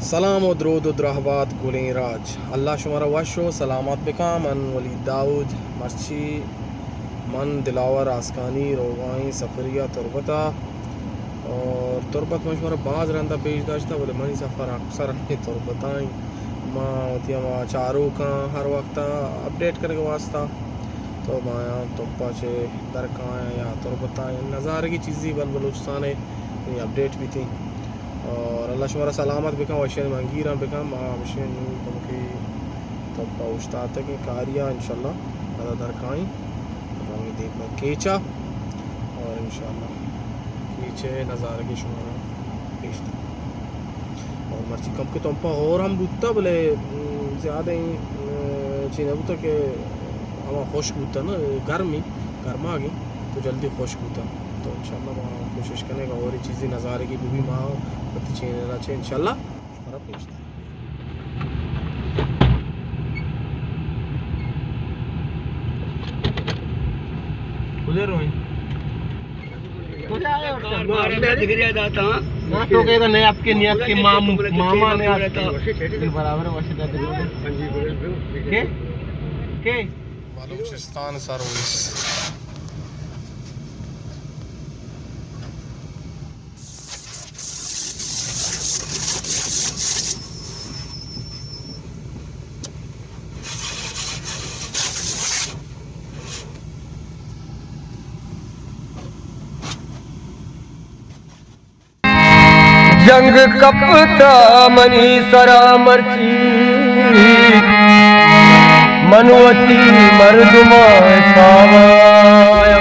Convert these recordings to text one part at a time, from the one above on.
سلام و درود و درہبات گلیں راج۔ اللہ شمارا وش و سلامت بکا۔ من ولید داؤد، مرچی من دلاور آسکانی روگائیں سفریا تربتا۔ اور تربت من شمارا باز رندا پیش داشتا، بلے منی سفر اکثر ہمیں تربتائیں۔ ما وتی ہما چاروکاں ہر وقتا اپڈیٹ کنگ واسطہ تو ما آیاں تربتا چہ در کایاں یا تربتائیں نظارگی چیزی بل بلوچستان یعنی اپڈیٹ بیتیں۔ اور اللہ شمارا سلامت بکن، وشیانی منگیراں بکن۔ ما ہمشی نوں کمکے تربتا اوشتاتگیں کاریا انشاءاللہ پدا در کائیں۔ پدا ہمے دیم پہ کیچا اور انشاءاللہ کیچے نظارگی شمارا پیش دیں۔ اور مرچی کمکے تمپا ہور ہم بوتا، بلے، م، زیادہ، م، چی نہ بوتا کہ ہما خشک بوتا نا، گرمی، گرماگی تو جلدی خشک بوتا۔ تو انشاءاللہ ما کوشش کنیں کہ ہوری چیزی نظارگی بہ بی، ما وتی چینل ءَ چہ انشاءاللہ شمارا پیش دیں۔ کجا روئیں؟ کجا آئے اور کار بار ہے، دگریا داتا۔ نا تو کہتا نہیں، آپ کے نیت کے مام-، ماما نے آپ کے برابر واسطہ دے۔ کے؟ کے؟ بلوچستان سروس۔ جنگ کپتا منی سرا مرچی، من وتی مردماں ساوایا۔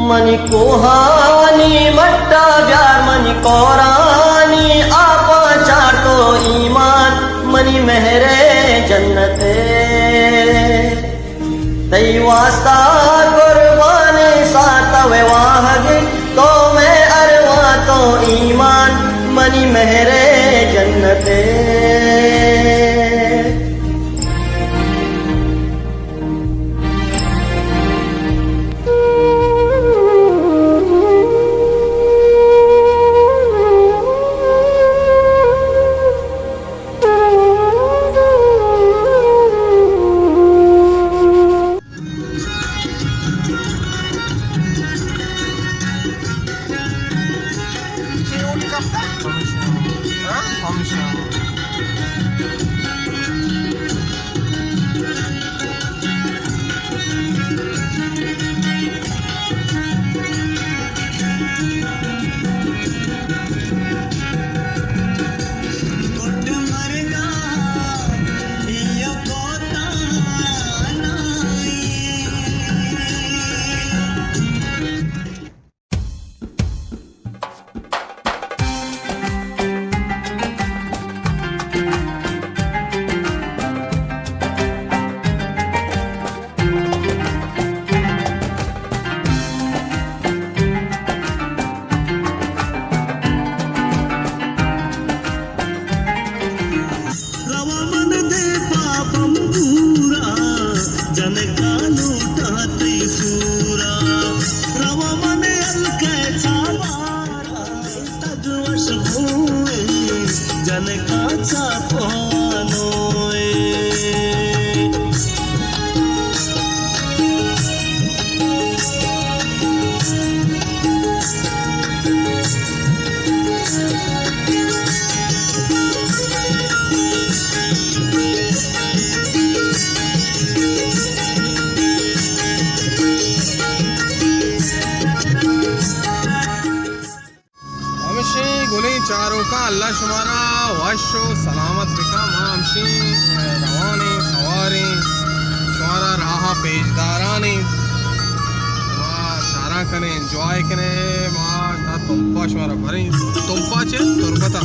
منی کوہانی مٹا بیار، منی کورانی آپاں چار تو ایمان، منی مہر جنت۔ تئی واسطہ قربان ساں تو واہگ، تو مئے ارواح تو ایمان، منی مہر جنت۔ روا من دے پاپم دورا، جنکا لوٹا تئی سورا۔ اللہ شمارا وش و سلامت بکا۔ ما ہمشی روانیں، سواریں، شمارا راہ پیش دارانیں۔ ما چاراں کنیں، انجوائے کنیں۔ ما تا تمپا شمارا بریں۔ تمپا چے؟ تربتا۔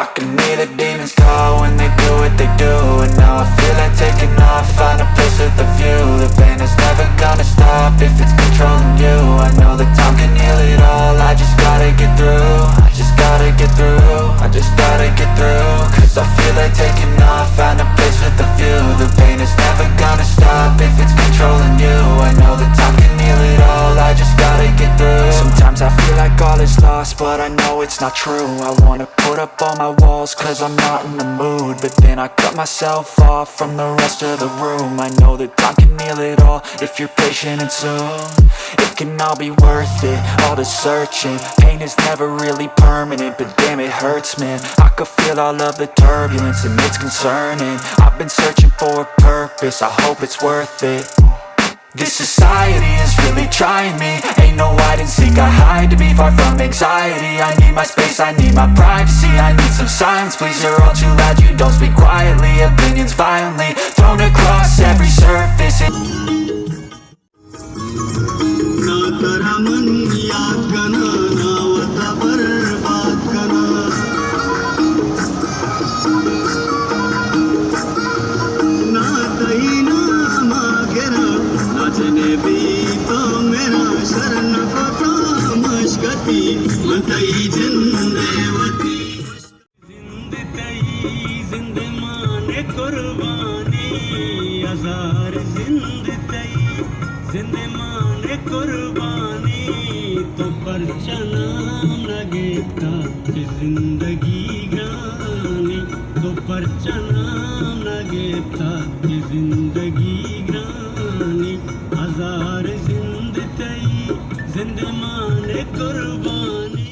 I can hear the demons call when they do what they do. And now I feel like taking off, find a place with a view. The pain is never gonna stop if it's controlling you. I know that time can heal it all, I just gotta get through. I just gotta get through, I just gotta get through. 'Cause I feel like taking off, find a place with a view. The pain is never gonna stop if it's controlling you. I know that time can heal it all, I just gotta get through. Sometimes I feel like all is lost, but I know it's not true. I wanna put up all my walls 'cause I'm not in the mood. But then I cut myself off from the rest of the room. I know that time can heal it all if you're patient, and soon it can all be worth it. All the searching, pain is never really permanent, but damn, it hurts, man. I could feel all of the turbulence and it's concerning. I've been searching for a purpose, I hope it's worth it. This society is really trying me. Ain't no hide and seek, I hide to be far from anxiety. I need my space, I need my privacy. I need some silence, please. You're all too loud, you don't speak quietly. Opinions violently thrown across every surface. نہ ترا من یات کناں، نہ وتا برباد کناں۔ نہ تئی نام ءَ گراں، نہ جنبی تو میرا شر نہ کتا مشکتی، من تئی جند ءَ وتی۔ زند تئی، زند مان قربانی، ہزار زند تئی، زند مان قربانی۔ تو پرچا نام نہ گپتا کہ زندگی گرانی؟ تو پرچا نام نہ گپتا کہ زندگی گرانی؟ ہزار زند تئی، زند مان قربانی۔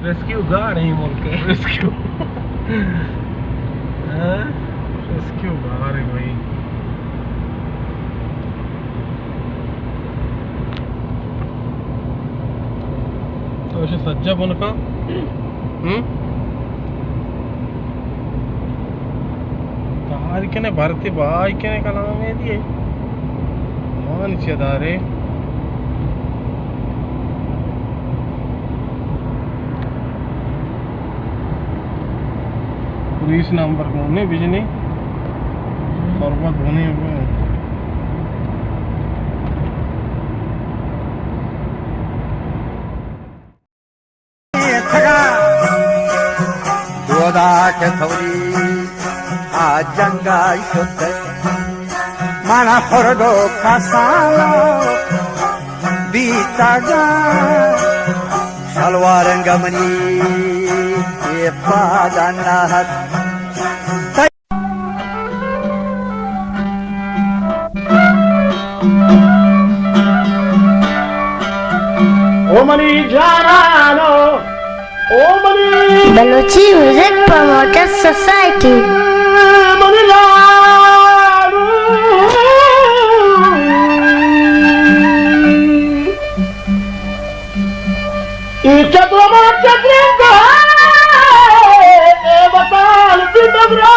ریسکیو گارڈ ہیں ملک ہے۔ ریسکیو۔ ہاں؟ ریسکیو گارڈ ہے بھائی۔ وش سجا بنکا۔ ہم؟ تار کنے بھرتی بائی کنے کلام ہے دیے۔ مان چہ دارے۔ پولیس نمبر گونے بجنی۔ تربت گونے۔ دودا کہ توری آ جنگا شد، من خردو کسانو بیتگا، شلوار گمنی پادا نہت۔ او منی جانانو، او منی بلوچی میوزک پروموٹر سوسائٹی۔ منی لالو۔ اے چتر ما چترنگ اے وطن بی دبرا۔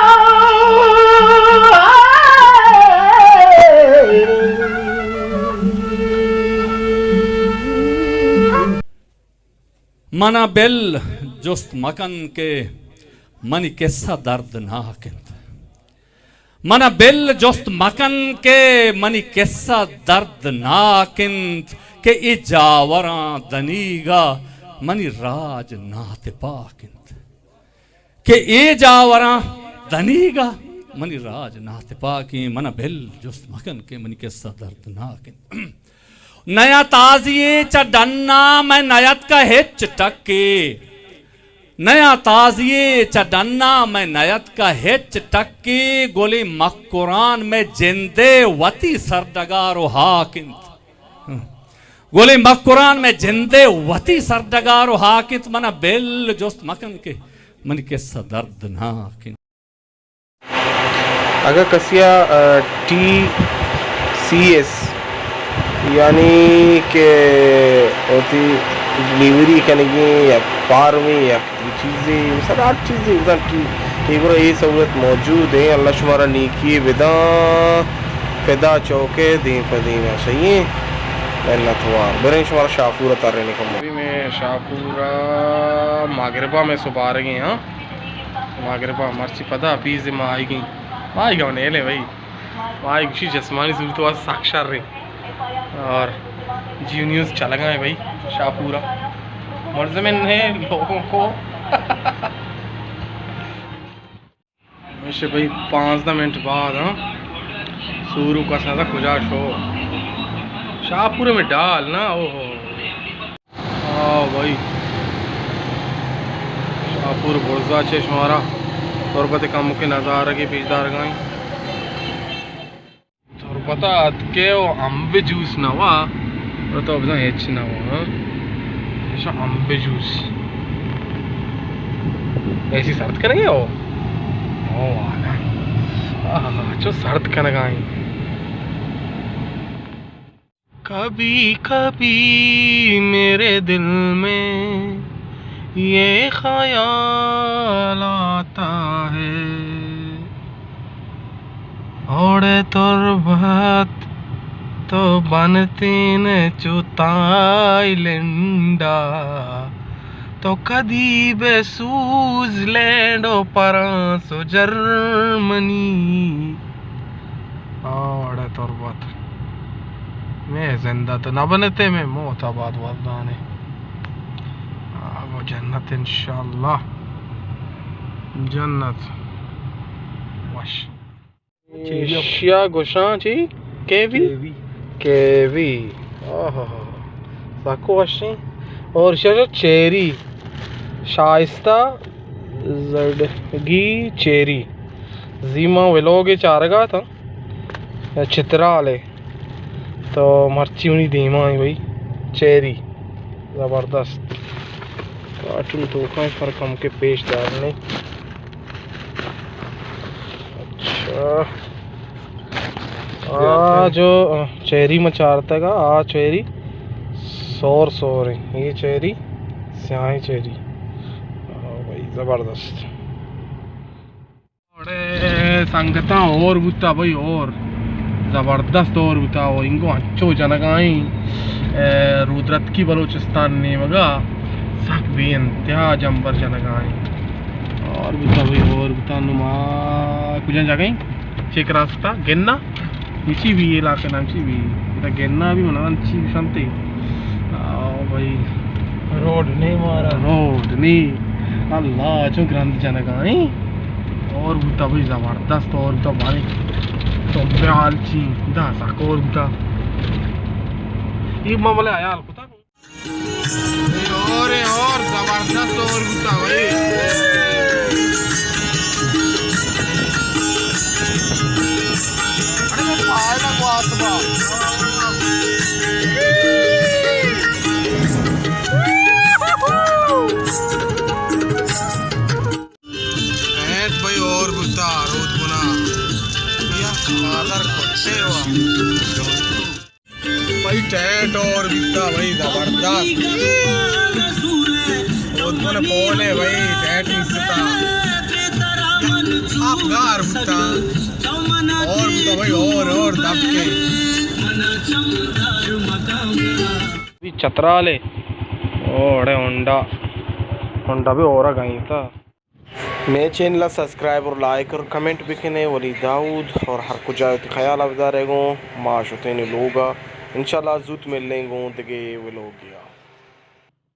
منا بل جست مکن کہ منی قصہ دردناک انت۔ منا بل جست مکن کہ منی قصہ دردناک انت، کہ اے جاوراں دنیگا منی راج ناتپاک انت، کہ اے جاوراں دنیگا منی راج ناتپاک انت۔ منا بل جست مکن کہ منی قصہ دردناک انت۔ نیا تازی چہ ڈنا میں نیتکا ہچ ٹکے۔ نیا تازی چہ ڈنا میں نیتکا ہچ ٹکے، گلیں مکران میں جندے وتی سرڈگار و ہاک انت۔ گلیں مکران میں جندے وتی سرڈگار و ہاک انت، منا بل جست مکن کہ منی قصہ دردناک انت۔ اگاں کسیا، آ، ٹی سی ایس، یعنی کہ وتی ڈلیوری کنگی یک فارمی یک چیزے، مثلا ہر چیزے، مثلا ٹی، اے گڑا اے سہولت موجود ہیں۔ اللہ شمارا نیکی بداں۔ فدا چوکے دیم پہ دیم، صحیح ہیں۔ منت وار۔ بریں شمارا شاپورا ترنے کمو۔ ابھی میں شاپورا مغربا میں سبارگی ہاں۔ مغربا مرچی پدا پیز ماہیگی، ماہیگا نیلیں بھائی۔ ماہیگ گوشی جسمانی صورت واسطہ سک شر ہیں۔ اور جیو نیوز چلگا ہے بھائی شاپورا۔ ملزم نے لوگوں کو۔ ہمیشہ بھائی پانزدہ منٹ بعد، ہاں، سورو کس نہ تھا کجا شو۔ شاپور میں ڈال نا، او ہو۔ آ بھائی، شاپور برزا چہ شمارا تربت کمکے نظارگے پیش دارگائیں۔ تربتا اتکے و امب جوس نوا، تو بزن ہچ نوا، ہاں؟ ایشا امب جوس۔ ایسی سرد کنگے ہو؟ او والا۔ آہا، چو سرد کنگائیں۔ کبھی کبھی میرے دل میں یہ خیال آتا ہے، اوڑے تربت تو بنتین چو تھائی لینڈا، تو کدی بہ سوئٹزرلینڈ و فرانس و جرمنی۔ اوڑے تربت میں زندہ تو نہ بنتے، میں موت آباد والدانے۔ آگو جنت انشاءاللہ۔ جنت۔ وش۔ ایشیا گوشاں چی؟ کیوی؟ کیوی۔ کیوی۔ آہا۔ سکو وشیں۔ اور ایشیا چیری۔ شائستہ زڑگی چیری۔ زیما ویلوگ چارگا تھا۔ چترال ہے۔ تو مرچی منی دیما ہے بھائی۔ چیری۔ زبردست۔ کارٹون توکاں پر کم کے پیش دارنے۔ اچھا۔ آ جو چیری ما چارتگا، آ چیری سور سور ہیں۔ یہ چیری آئی چیری۔ آ، بھائی، زبردست۔ اڑے سنگتاں، ہور بوتا بھائی، ہور۔ زبردست ہور بوتا۔ او انگو انچو جنگائیں، اے، رودرتکی بلوچستان نیمگا سک بے انتہا جمبر جنگائیں۔ ہور بوتا بھائی، ہور بوتا۔ نما کجا جاگائیں؟ چیک راستہ گنا۔ اے چی بی؟ اے علاقہ نام چی بی؟ ادا گنا بی، من چی بی شانتے۔ آ بھائی۔ روڈ نی مارا۔ روڈ نی۔ اللہ، چون گرند جنگا، ہیں؟ ہور بوتا بھائی زبردست، ہور بوتا بھائی۔ تو حال چی؟ دا سک ہور بوتا۔ اے ما بلے حیال کتا۔ اے ہور، اے ہور، زبردست ہور بوتا بھائی۔ اڑے وہ پائے لگوا آسما۔ بھئی ہور بوتا، رود بنا۔ یا مادر کتے ہوا۔ بھئی ٹیٹ ہور بیتا بھئی زبردست۔ اور تو نے پولے بھئی ٹیٹ نہیں ستا۔ آپ گار بیتا۔ ہور بیتا بھئی، ہور، ہور دب کے۔ بھئی چترالے۔ اوڑے ہونڈا۔ ہونڈا بھی ہورا گئیں تا۔ مئے چینل ءَ سبسکرائب اور لائک اور کمنٹ بکنے۔ ولید داؤد اور ہر کجا وتی خیال ءَ بدارے گوں۔ ما شتین لوگ ءَ۔ انشاءاللہ زوت ملیں گوں دگہ ولوگ ءَ۔